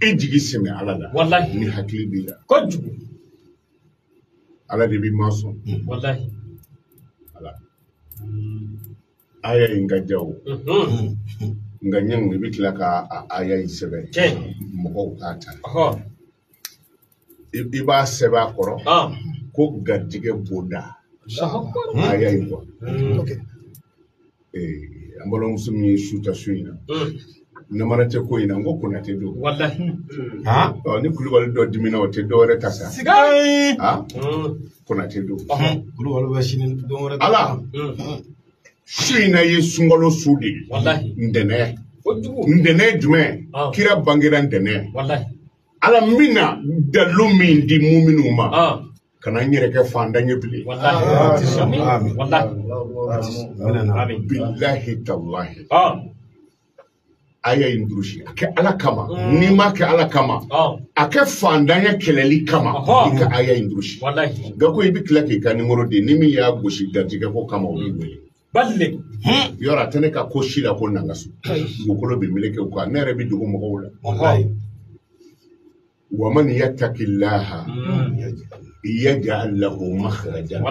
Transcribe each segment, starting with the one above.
I jigi sɛmɛ Ala la. Walahi. Ni hakili b'i la. Kojugu. Ala de b'i masɔn. Walahi. Ala. Aya in ka diya o. Nka ɲangi i bɛ tila ka a aya in sɛbɛn. Tiɲɛ. Mɔgɔw k'a ta. Ɔhɔ. I b'a sɛbɛn a kɔrɔ. Ko garijɛgɛ bonda. Aya in quoi. Ok. An balimamuso min ye su ta su in na. Namara tɛ ko in na, n ko Konate don. Walahi. Ɔ, ni kulubali dɔ dimina o tɛ dɔwɛrɛ ta sa. Siga. Konate don. Kulubali bɛ sini don wɛrɛ ta. Ala. Su in na ye sunkalo su de ye. Walahi. Ntɛnɛn. Kojugu. Ntɛnɛn jumɛn? Kira bangera ntɛnɛn. Walahi. Ala n bɛna dalilu min di muminw ma. Kana n yɛrɛ kɛ fantan ye bilen. Walahi. Walahi. Bilahi talahi. Aya in durusi a kɛ Ala kama. N'i m'a kɛ Ala kama, a kɛ fantanya kɛlɛli kama, i ka aya in durusi. Walahi. Nka ko i bɛ tila k'i ka nimoro di, ni min y'a gosi garijɛgɛ ko kama, o b'i wele. Balle. Yɔrɔ a tɛ ne ka ko si la ko na n ka so. Dugukolo bɛ meleke o kan, ne yɛrɛ bɛ dogo mɔgɔw la. Wa man yattaqillaha yaj'al lahu makhrajan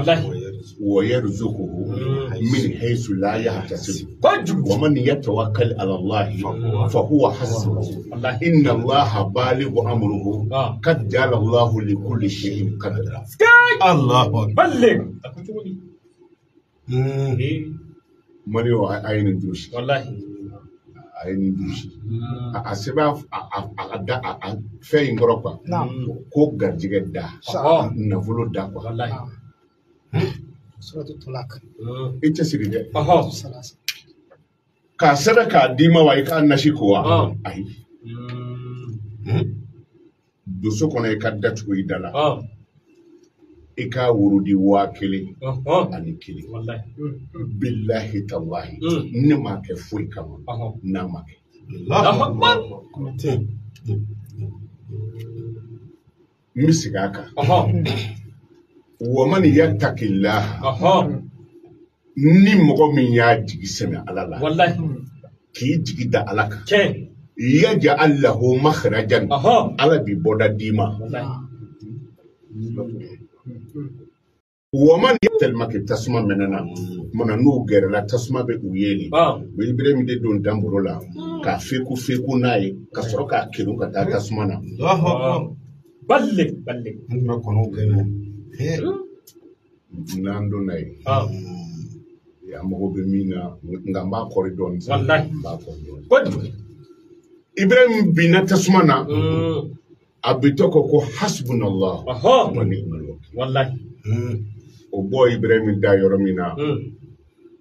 wa yarzuquhu min haythu la yahtasib. Wa man yatawakkal ala Allah fa huwa hasbuh. Inna Allaha balighu amrihi qad ja'ala Allahu li kulli shay'in qadra. Allahu akbar. Balle. Mali a ye nin durusi. Wallahi. A ye nin durusi. A sɛbɛn a da a fɛn in kɔrɔ quoi. Ko garijɛgɛ da. Nafolo da quoi. Wallahi. Suratu Talaq. I cɛsiri dɛ. K'a sɛbɛn k'a d'i ma wa i k'a nasi ko wa? Ayi. Donso kɔnɔ i ka datugu i da la. I k'a wurudi 1000 ani 1. Bilahi talahi. Ne m'a kɛ foyi kama. N'a ma kɛ. N bɛ segin a kan. Wa man yattaqillaha. Ni mɔgɔ min y'a jigi sɛmɛ Ala la. K'i jigi da Ala kan. Yaj'al lahu makhrajan. Ala b'i bɔda d'i ma. Wa man tellement que tasuma mɛnɛna mana n'u gɛrɛla tasuma bɛ u ye de. U bɛ Ibrahim de don danbolo la k'a feku feku n'a ye ka sɔrɔ k'a kerun ka taa tasuma na. Balle balle. N tun bɛ kɔnɔw gɛn. N'an donna yen. An mago bɛ min na nka n b'a kɔri dɔɔnin. Walahi. N b'a kɔri dɔɔnin. Kojugu. Ibrahim binna tasuma na. A bitɔ ko ko hasbunallah wa ni'mal wakil. Walahi. O bɔ Ibrahim da yɔrɔ min na.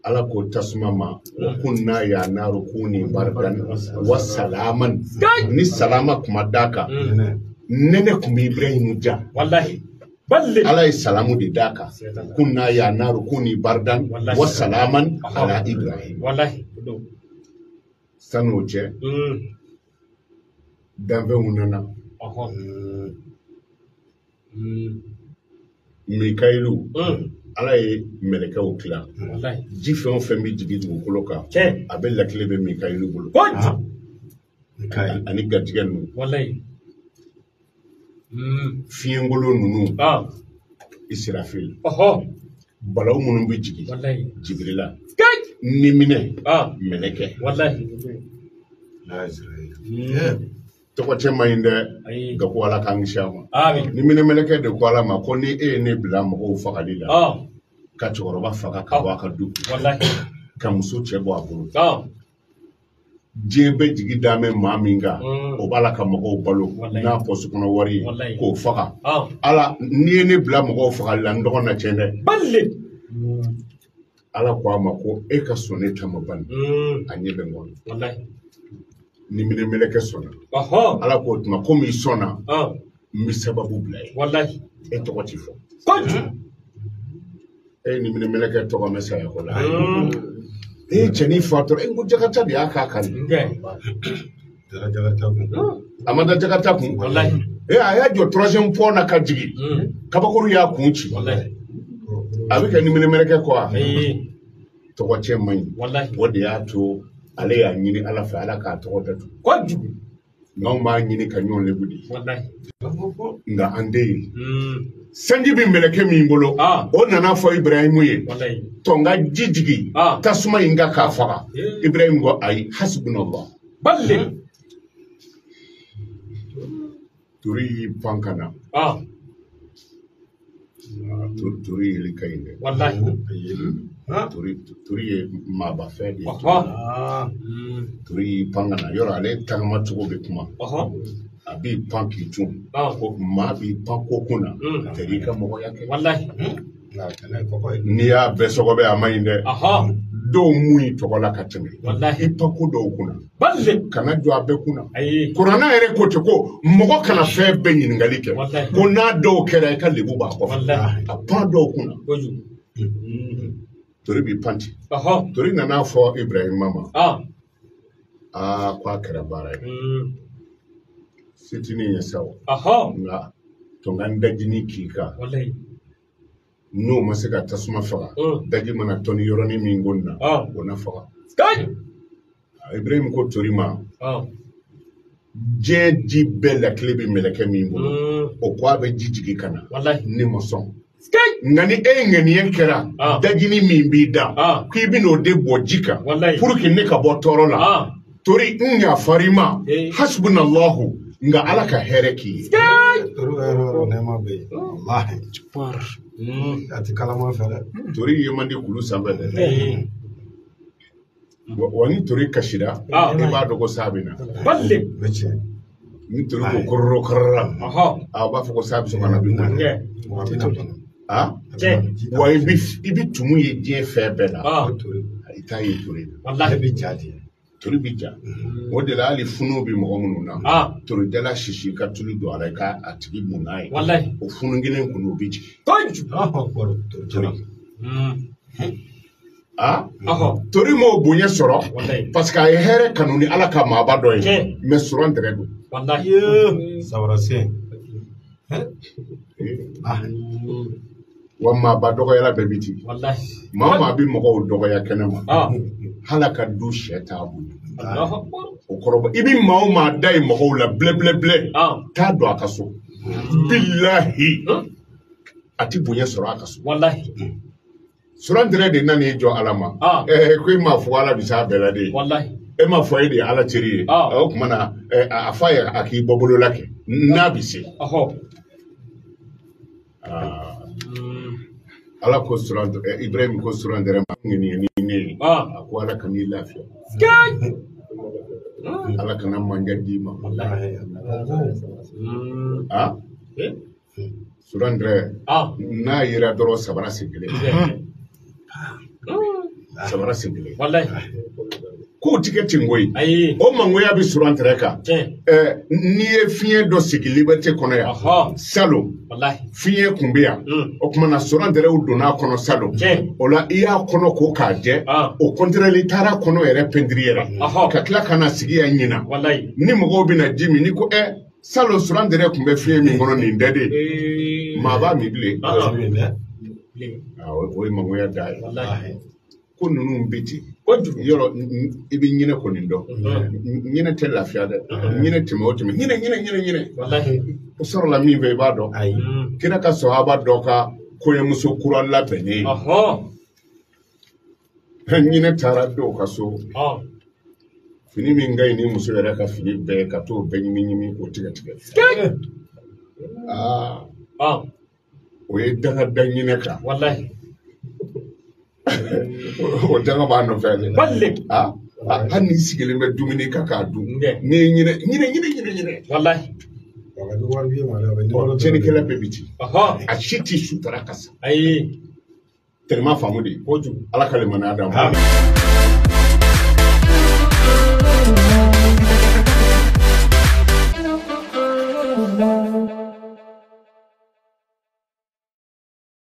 Ala ko tasuma ma kunna ya naru kuni bardan wa salaman. Ni salama kuma d'a kan. Nɛnɛ kun bɛ Ibrahim ja. Walahi. Balle. Ala ye salamu de d'a kan. Kunna ya naru kuni bardan wa salaman ala Ibrahim. Walahi. San'o cɛ. Danfɛnw nana. Mikayilu. Ala ye mɛlɛkɛw tila. Ji fɛn o fɛn bɛ jigin dugukolo kan. A bɛ lakile bɛ Mikayilu bolo. Ani garijɛgɛ ninnu. Fiɲɛkolo ninnu. Israfil. Balawu minnu bɛ jigin. Jibirila. Niminɛ. Mɛlɛkɛ. Tɔgɔ cɛ man ɲi dɛ. Nka ko Ala k'an kisi a ma. Ni minɛ mɛlɛkɛ de ko Ala ma ko ni e ye ne bila mɔgɔw fagali la. Ka cɛkɔrɔba faga ka bɔ a ka du. Ka muso cɛ bɔ a bolo. Diɲɛ bɛɛ jigi da bɛ maa min kan. O b'a la ka mɔgɔw balo. N'a pɔsi kɔnɔ wari ye. K'o faga. Ala n'i ye ne bila mɔgɔw fagali la n dɔgɔ na tiɲɛ dɛ. Ala ko a ma ko e ka sɔn ne ta ma bani. A ɲɛ bɛ n kɔnɔ. Ni minɛ mɛlɛkɛ sɔnna. Ala k'o tuma komi i sɔnna. N bɛ sababu bila ye. E tɔgɔ ti fɔ. E ni minɛ mɛlɛkɛ tɔgɔ mɛn saya ko la. E ye cɛnin fatɔ e ko Jakarta de y'a k'a kan. A ma da Jakarta kun. E a y'a jɔ troisième pont na ka jigin. Kabakuru y'a kun ci. A bɛ kɛ ni minɛ mɛlɛkɛ kɔ wa? Tɔgɔ cɛ man ɲi. O de y'a to. Ale y'a ɲini Ala fɛ Ala k'a tɔgɔ datugu. Kojugu. N'anw b'a ɲini ka ɲɔgɔn lebu de. Wallahi. Nka an den ye. Sanji bɛ mɛlɛkɛ min bolo, o nana fɔ Ibrahimu ye. Wallahi. Tɔn ka ji jigin tasuma in kan k'a faga. Ibrahimu ko ayi, hasbunallah. Balle. Tori y'i pan ka na. Tori yeli ka ɲi dɛ. Wallahi. Tori ye maaba fɛn de ye. Tori y'i pan ka na yɔrɔ ale tagama cogo bɛ kuma. A b'i pan k'i cun. Ko maa b'i pan ko kun na. Tɛ i ka mɔgɔya kɛ. Wallahi. N'i y'a bɛɛ sɔgɔbɛ a man ɲi dɛ. Dɔw mun y'i tɔgɔ la ka tɛmɛ. Wallahi. I pan ko dɔw kunna. Balle. Kana jɔ a bɛɛ kunna. Ayi. Kuranna yɛrɛ ko ten ko mɔgɔ kana fɛn bɛɛ ɲininkali kɛ. Wallahi. Ko n'a dɔw kɛra i ka lebu b'a kɔfɛ. Wallahi. A pan dɔw kunna. Kojugu. Tori b'i pan ten. Tori nana fɔ Ibrahima ma. Aa ko a kɛra baara ye. Fitinin ye sa o. Nka tɔn ka n dajinin k'i kan. Wallahi. N'o ma se ka tasuma faga, daji mana tɔni yɔrɔnin min ko na, o na faga. Ibrahim ko Tori ma, diɲɛ ji bɛɛ lakile bɛ mɛlɛkɛ min bolo, o ko a bɛ ji jigin ka na. Wallahi. Ne ma sɔn. Nka ni e ŋaniya kɛra, dajinin min b'i da, k'i bɛn'o de bɔ ji kan, pour que ne ka bɔ tɔɔrɔ la. Tori n yafar'i ma, hasbunallahu, nka Ala ka hɛrɛ k'i ye. Tori yɛrɛ nɛɛma bɛ yen. Walahi. A ti kalama fɛ dɛ. Tori ye man di kulu sanfɛ dɛ. Wa ni tori kasira, i b'a dɔn ko sa bɛ na. Balle. Ni tori ko kororo korora, a b'a fɔ ko sa bɛ sɔn ka na bi na. Wa i bɛ tumu ye diɲɛ fɛn bɛɛ la. I t'a ye tori la. Wallahi. Bɛ ja de. Tori bɛ ja. O de la hali funu bɛ mɔgɔ minnu na. Tori dala sisi ka tulu don a la i ka a tigi mun n'a ye. Wallahi. O funu kelen kun o bɛ jigin. Kojugu. Tori. Tori m'o bonya sɔrɔ. Wallahi. Parce que a ye hɛrɛ kanu ni Ala ka maaba dɔ ye. Mais suran tɛrɛ don. Wallahi. Sabara sen. Wa maaba dɔgɔyala bɛɛ bi ten. Wallahi. Maa o maa bɛ mɔgɔw dɔgɔya kɛnɛ ma. Hali a ka du sɛ t'a bolo. O kɔrɔ i bɛ maa o maa da ye mɔgɔw la bilɛ bilɛ bilɛ. Taa don a ka so. Bilahi. A ti bonya sɔrɔ a ka so. Wallahi. Suran tɛrɛ de nana i jɔ Ala ma. Ko e m'a fɔ Ala bɛ s'a bɛɛ la de. Wallahi. E m'a fɔ e de ye Ala teri ye. O tuma na a f'a ye a k'i bɔ bolola kɛ n'a bɛ se. Ala ko suran Ibrahim ko suran tɛrɛ ma ŋaniya ni ne ye. A ko Ala kan'i lafiya. Ala kana manja d'i ma. Suran tɛrɛ n'a yera dɔrɔn sabara sen kelen. Sabara sen kelen. Wallahi. K'o ti kɛ ten koyi. Ayi. O mangoya bɛ suran tɛrɛ kan. N'i ye fiɲɛ dɔ sigi liberté kɔnɔ yan. Salon. Wallahi. Fiɲɛ kun bɛ yan. O tuma na suran tɛrɛw donna a kɔnɔ salon. O la i y'a kɔnɔ ko k'a jɛ. O kɔntɛrɛli taara kɔnɔ yɛrɛ pɛntiri yɛrɛ. Ka tila ka na sigi yan ɲina. Wallahi. Ni mɔgɔw bɛna ji min n'i ko salon suran tɛrɛ kun bɛ fiɲɛ min kɔnɔ nin tɛ de. Maa b'a min bilen. O ye mangoya da ye. Wallahi. Ko ninnu bɛ ten. Kojugu. Yɔrɔ i bɛ ɲinɛ kɔni dɔn. Ɲinɛ tɛ lafiya dɛ. Ɲinɛ tɛmɛ o tɛmɛ. Ɲinɛ ɲinɛ ɲinɛ ɲinɛ. Wallahi. O sɔrɔla min fɛ i b'a dɔn. Ayi. Kira ka sɔhaba dɔ ka kɔɲɔmuso kura labɛnnen. Ɲinɛ taara dɔw ka so. Fini min ka ɲi ni muso yɛrɛ ka fini bɛɛ ka t'o bɛɛ ɲimi ɲimi k'o tigɛ tigɛ. O ye danga da ɲinɛ kan. Wallahi. O danga b'a nɔfɛ dɛ. Balle. Hali n'i sigilen bɛ dumuni kan k'a dun. N'i ye ɲinɛ ɲinɛ ɲinɛ ɲinɛ ɲinɛ. Wallahi. Tiɲɛnikɛla bɛɛ bi ten. A si t'i sutara ka sa. Ayi. Tɛnɛma faamu de. Kojugu. Ala ka limaniya d'an ma.